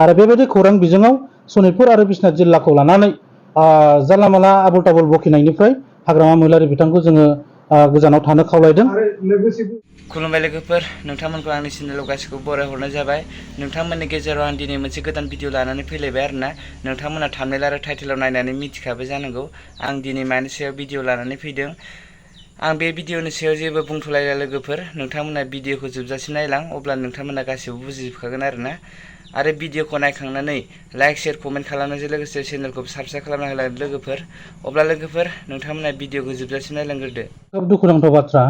आरो बेबायदि खौरां बिजोङाव सनितपुर आरो बिश्वनाथ जिल्लाखौ लानानै जानला माला आबुल ताबुल बखिनायनिफ्राय हाग्रामा महिलारि बिथांखौ जोङो गोजानाव थानो खावलायदों। खुलुमबाय लोगोफोर, नोंथांमोनखौ आंनि चेनेलाव गासिखौबो बरायहरनाय जाबाय। नोंथांमोननि गेजेराव आं दिनै मोनसे गोदान भिडिअ लानानै फैलायबाय आरोना। नोंथांमोना थाम्बनेल आरो टाइटेलाव नायनानै मिथिखाबाय जानांगौ आं दिनै मानि सायाव भिडिअ लानानै फैदों। आं बे भिडिअनि सायाव जेबो बुंथ'लायला लोगोफोर, नोंथांमोना भिडिअखौ जोबजासिम नायलां, अब्ला नोंथांमोना गासिबो बुजिजोबखागोन आरोना। आरो भिडिअखौ नायखांनानै लाइक शेयार कमेन्ट खालामनायजों लोगोसे चेनेलखौ साबस्क्राइब खालामना होलाय लोगोफोर। अब्ला लोगोफोर, नोंथांमोना भिडिअखौ जोबजासिम नायलांग्रोदो। खोब दुखुनांथाव बाथ्रा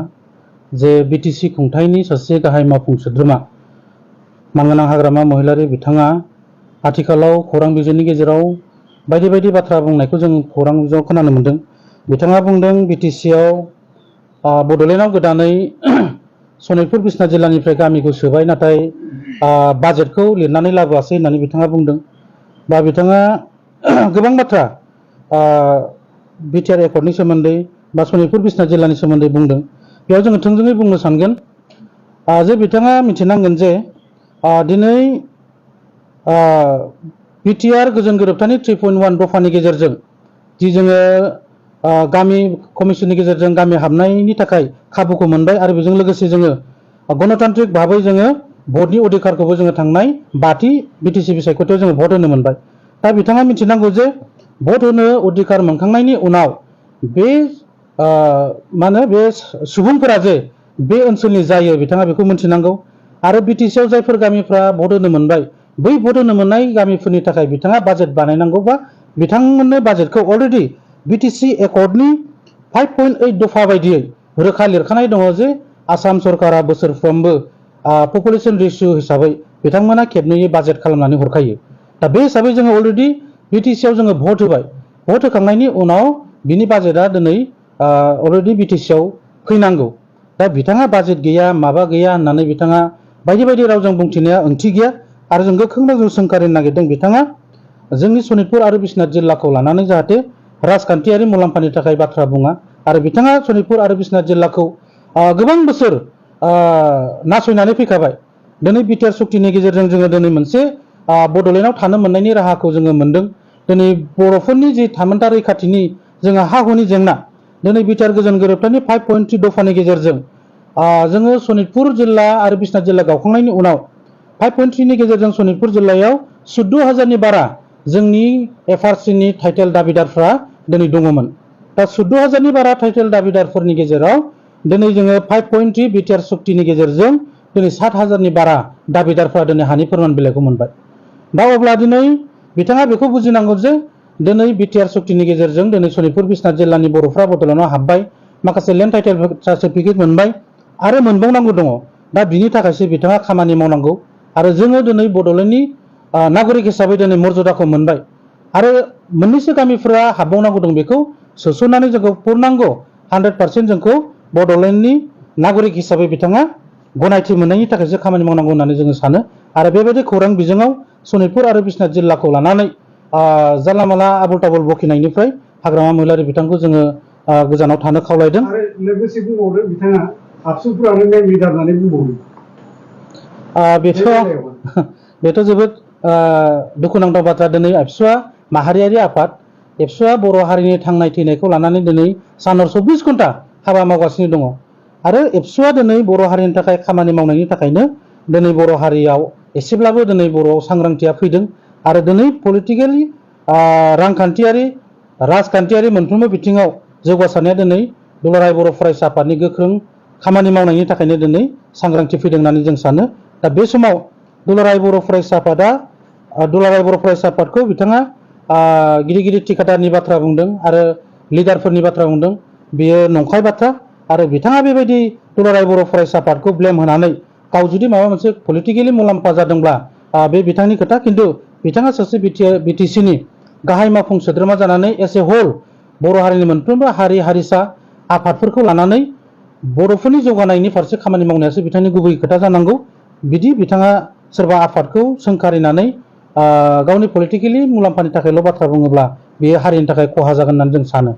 जे बिटिसि खुंथायनि सासे गाहाय मावफुं सोद्रोमा मानगोनां हाग्रामा महिलारि बिथाङा आथिखालाव खौरां बिजोंनि गेजेराव बायदि बायदि बाथ्रा बुंनायखौ जों खौरां बिजोङाव खोनानो मोन्दों। बिथाङा बुंदों बिटिसिआव बड'लेण्डआव गोदानै सनितपुर बिश्वनाथ जिल्लानिफ्राय गामिखौ सोबाय, नाथाय बाजेटखौ लिरनानै लाबोआसै होननानै बिथाङा बुंदों। बा बिथाङा गोबां बाथ्रा बिटिआर एकर्डनि सोमोन्दै बा सनितपुर बिश्वनाथ जिल्लानि सोमोन्दै बुंदों। बेयाव जोङो थोंजोङै बुंनो सानगोन जे बिथाङा मिथिनांगोन जे दिनै बिटिआर गोजोन गोरोबथानि 3.1 दफानि गेजेरजों जि जोङो गामि कमिसननि गेजेरजों गामि हाबनायनि थाखाय खाबुखौ मोनबाय आरो बेजों लोगोसे जोङो गणतान्त्रिक भाबै जोङो भटनि अधिकारखौबो जोङो थांनाय 5थि बिटिसि बिसायख'थियाव जोङो भट होनो मोनबाय। दा बिथाङा मिथिनांगौ जे भट होनो अधिकार मोनखांनायनि उनाव बे बे सुबुंफोरा जे बे ओनसोलनि जायो बिथाङा बेखौ मिथिनांगौ। आरो बिटिसिआव जायफोर गामिफ्रा भट होनो मोनबाय बै भट होनो मोननाय गामिफोरनि थाखाय बिथाङा बाजेट बानायनांगौ, बा बिथांमोननो बाजेटखौ अलरेडि बिटिसि एकर्डनि 5.8 दफा बायदियै रोखा लिरखानाय दङ जे आसाम सरकारा बोसोरफ्रोमबो पपुलेसन रेशिअ हिसाबै बिथांमोना खेबनैयै बाजेट खालामनानै हरखायो। दा बे हिसाबै जोङो अलरेडि बिटिसिआव जोङो भट होबाय। भट होखांनायनि उनाव बिनि बाजेटआ दिनै अलरेडि बिटिसिआव फैनांगौ। दा बिथाङा बाजेट गैया माबा गैया होननानै बिथाङा बायदि बायदि रावजों बुंथिनाया ओंथि गैया आरो जों गोख्रों रावजों सोंखारिनो नागिरदों। बिथाङा जोंनि सनितपुर आरो बिश्वनाथ जिल्लाखौ लानानै जाहाथे राजखान्थियारि मुलाम्फानि थाखाय बाथ्रा बुङा। आरो बिथाङा सनितपुर आरो बिश्वनाथ जिल्लाखौ गोबां बोसोर नासयनानै फैखाबाय। दिनै बिटिआर सुक्तिनि गेजेरजों जोङो दिनै मोनसे बड'लेण्डआव थानो मोननायनि राहाखौ जोङो मोन्दों। दिनै बर'फोरनि जि थामोनथा रैखाथिनि जोंहा हा हुनि जेंना, दिनै बिटिआर गोजोन गोरोबथानि 5.3 दफानि गेजेरजों जोङो सनितपुर जिल्ला आरो बिश्वनाथ जिल्ला गावखांनायनि उनाव 5.3 नि गेजेरजों सनितपुर जिल्लायाव 14,000नि बारा जोंनि एफआरसिनि टाइटेल दाबिदारफ्रा दिनै दङमोन। दा 14,000नि बारा टाइटेल दाबिदारफोरनि गेजेराव दिनै जोङो 5.3 बिटिआर सुक्तिनि गेजेरजों दिनै 7,000नि बारा दाबिदारफ्रा दिनै हानि फोरमान बिलाइखौ मोनबाय। दा अब्ला दिनै बिथाङा बेखौ बुजिनांगौ जे दिनै बिटिआर सुक्तिनि गेजेरजों दिनै सनितपुर बिश्वनाथ जिल्लानि बर'फ्रा बड'लेण्डआव हाबबाय, माखासे लेन्ड टाइटेल सार्टिफिकेट मोनबाय आरो मोनबावनांगौ दङ। दा बिनि थाखायसो बिथाङा खामानि मावनांगौ। आरो जोङो दिनै बड'लेण्डनि नागरिक हिसाबै दिनै मर्यादाखौ मोनबाय आरो मोननैसो गामिफोरा हाबबावनांगौ दं। बेखौ सोसननानै जोंखौ पुर्नांग 100% जोंखौ बड'लेण्डनि नागरिक हिसाबै बिथाङा गनायथि मोननायनि थाखायसो खामानि मावनांगौ होननानै जोङो सानो। आरो बेबायदि खौरां बिजोङाव सनितपुर आरो बिश्वनाथ जिल्लाखौ लानानै जानला माला आबुल ताबुल बखिनायनिफ्राय हाग्रामा महिलारि बिथांखौ जोङो गोजानाव थानो खावलायदों। आरो लोगोसे बुंबावदों बिथाङा आबसुफोरानो मेन लिडार होननानै बुंबावदों। बेथ' जोबोद दुखुनांथाव बाथ्रा। दिनै एबसुआ माहारियारि आफाद, एबसुआ बर' हारिनि थांनाय थैनायखौ लानानै दिनै सानहर 24 घन्टा हाबा मावगासिनो दङ। आरो एबसुआ दिनै बर' हारिनि थाखाय खामानि मावनायनि थाखायनो दिनै बर' हारियाव एसेब्लाबो दिनै बर'आव सांग्रांथिया फैदों। आरो दिनै पलिटिकेलि रांखान्थियारि राजखान्थियारि मोनफ्रोमबो बिथिङाव जौगासारनाया दिनै दुलाराय बर' फरायसा आफादनि गोख्रों खामानि मावनायनि थाखायनो दिनै सांग्रांथि फैदों होननानै जों सानो। दा बे समाव दुलाराय बर' फरायसा आफादखौ बिथाङा गिदिर गिदिर थिखादारनि बाथ्रा बुंदों आरो लिडारफोरनि बाथ्रा बुंदों। बेयो नंखाय बाथ्रा। आरो बिथाङा बेबायदि दुलाराय बर' फरायसा आफादखौ ब्लेम होनानै गाव जुदि माबा मोनसे पलिटिकेलि मुलाम्फा जादोंब्ला बे बिथांनि खोथा, खिन्थु बिथाङा सासे बिटिसिनि गाहाय मावफुं सोद्रोमा जानानै एस ए हल बर' हारिनि मोनफ्रोमबो हारि हारिसा आफादफोरखौ लानानै बर'फोरनि जौगानायनि फारसे खामानि मावनायासो बिथांनि गुबै खोथा जानांगौ। बिदि बिथाङा सोरबा आफादखौ सोंखारिनानै गावनि पलिटिकेलि मुलाम्फानि थाखायल' बाथ्रा बुङोब्ला बेयो हारिनि थाखाय खहा जागोन होननानै जों सानो।